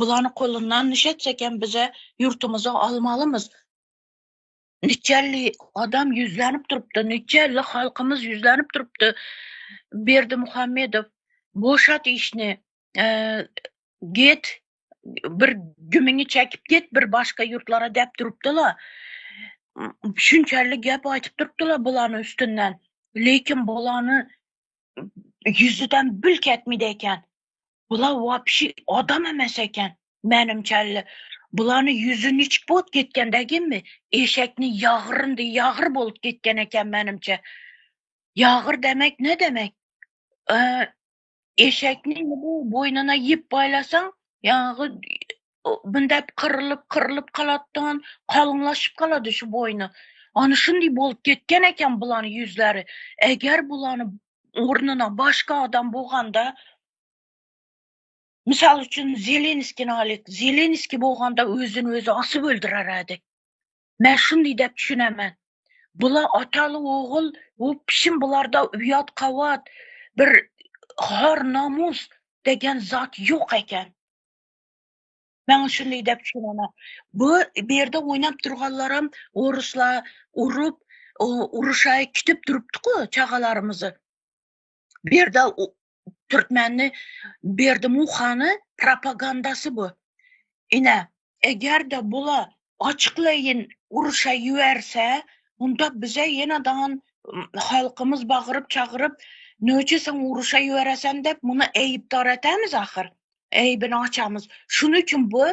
Bularni qo'lidan nishatsa ekan biza yurtimizni olmalimiz. Nechalli odam yuzlanib turibdi, nechalli xalqimiz yuzlanib turibdi. Berdimuhamedov, bo'shat ishni, get, bir gumingni chekib ket bir boshqa yurtlara deb turibdilar. Shunchalik gap aytib turibdilar bularni ustidan. Lekin bularni yuzidan bil ketmaydi ekan. Bular вообще odam emas ekan, menimcha. Bularni yuzi nechuk bo'lib ketgan deginmi? Eshakni yag'rindi yag'ir bo'lib ketgan ekan menimcha. Yag'ir demak ne demak? Eshakning bu bo'ynina yip boylasang, yog'i bunday qirilib qirilib qoladigan, qalinlashib qoladi shu bo'yni. Ana shunday bo'lib ketgan ekan bularni yuzlari. Agar bularni o'rnina boshqa odam bo'lganda, misol uchun Zelenskiyni olaylik. Zelenskiy bo'lganda o'zini o'zi osib o'ldirar edi. Men shunday deb tushunaman. Bular otali o'g'il, u pishim bularda uyat qavat, bir xor nomus degan zot yo'q ekan. Men shunday deb tushunaman. Bu yerda o'ynab turganlar ham o'rislar urib, urushay kutib turibdi-ku chaqalarimizni. Bu yerda Turkmanni Berdimuxani propagandasi bu. Ina, agarda bular ochiqlayin urusha yuversa, unda biza yanadan xalqimiz baqirib chaqirib, nechun sen urusha yuverasan deb buni aybdor etamiz axir. Aybini ochamiz. Shuning uchun bu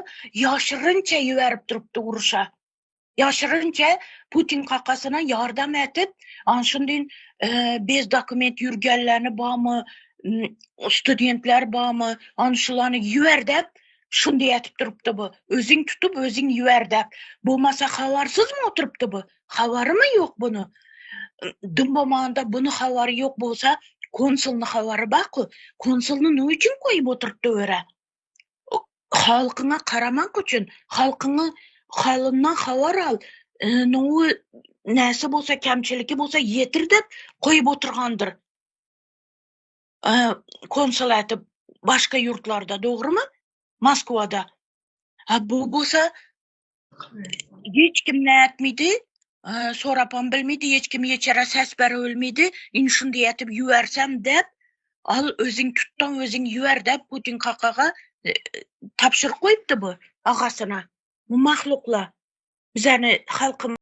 yoshirincha yuverib turibdi urusha. Yoshirincha Putin qaqasına yordam etib, ana shunday bez dokument yurganlarni bormi, studentlar bormi, ana shularni yuver deb shunday aytib turibdi bu. O'zing tutib, o'zing yuver deb. Bo'lmasa xabarsizmi o'tiribdi bu? Xabarimi yo'q buni? Dim bo'lmaganda buni xabari yo'q bo'lsa, konsulni xabari bor-ku. Konsulni nima uchun qo'yib o'tiribdi o'ra? Xalqingga qaramaq uchun, xalqingni holidan xabar ol. Novi narsa bo'lsa, kamchiligi bo'lsa yetir deb qo'yib o'tirgandir. Konsul aytib boshqa yurtlarda, to'g'rimi? Moskvada. Ha, bu bo'lsa hech kim ne aytmaydi, so'rab ham bilmaydi, hech kim yechara ses bera olmaydi. In shunday aytib yuversam deb, al o'zing tutdan o'zing yuver deb Putin qaqaga topshirib qo'yibdi bu og'asini. Bu maxluqlar bizani xalqimiz